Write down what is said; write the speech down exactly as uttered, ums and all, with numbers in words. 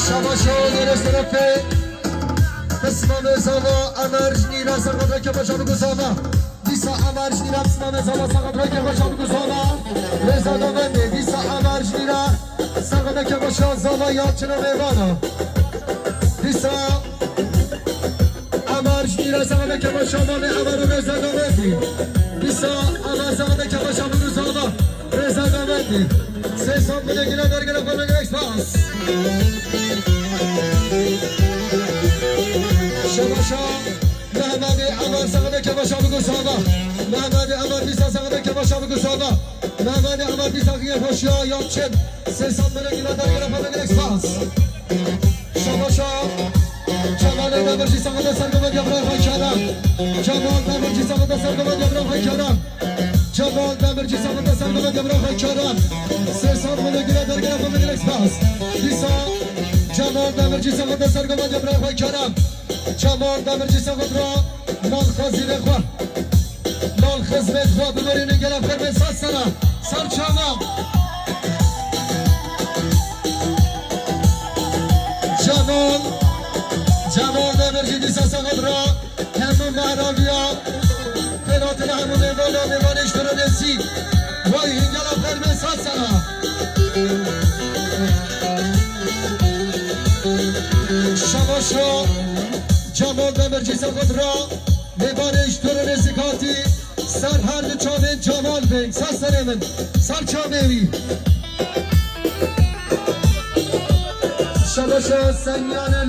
Şabaşo, yere şerefe. Pismamê zava Emer Jînîra, serxedra kebaşa bigo zava. Dîsa Emer Jînîra, pismamê zava, serxedra kebaşa bigo zava. Rêza Govendê, dîsa Emer Jînîra, serxedra kebaşa zava ya çilo mêvana. Dîsa Emer Jînîra, serxedra kebaşa malê Emer û Rêza Govendî. Dîsa Emer, serxedra kebaşa bigo zava. Rêza Govendî. Sê sed milê gine dergire xwe, gelek spas. Şebaşa Mehmedê Emer, serxedra kebaşa bigo zava. Mehmedê Emer, dîsa serxedra kebaşa bigo zava. Mehmedê Emer, dîsa xiye xweşiya ya çin. Sê sed milê gine dergire xwe, gelek spas. Şebaşa Cemalê Demircî, serxedra sergovê ya birayê xwe Kerem. Cemal Demircî, serxedra sergovê ya birayê xwe Kerem. Cemal Demircî, serxedra sergovê ya birayê xwe Kerem. Sê sed milê gine dergire xwe, gelek spas. Dîsa Cemal Demircî, serxedra sergovê ya birayê xwe Kerem. Cemal Demircî, serxedra mal xezînê xwe. Mal xizmet xwe biberînin, gelek xwe, me sed sera. Ser çava. Cemal, Cemal Demircî, dîsa serxedra hemû mehraviya, pêlatina hemû mêvana, mêvanê ji Turunesî. Vay hingela xwe, me sed sera. Şebaşo Cemal Demircî, serxedra mêvanê ji Turunesî hatî. Ser her du çavên Cemal bên, ser serê min, ser çavê wî. Şebaşo Senyanê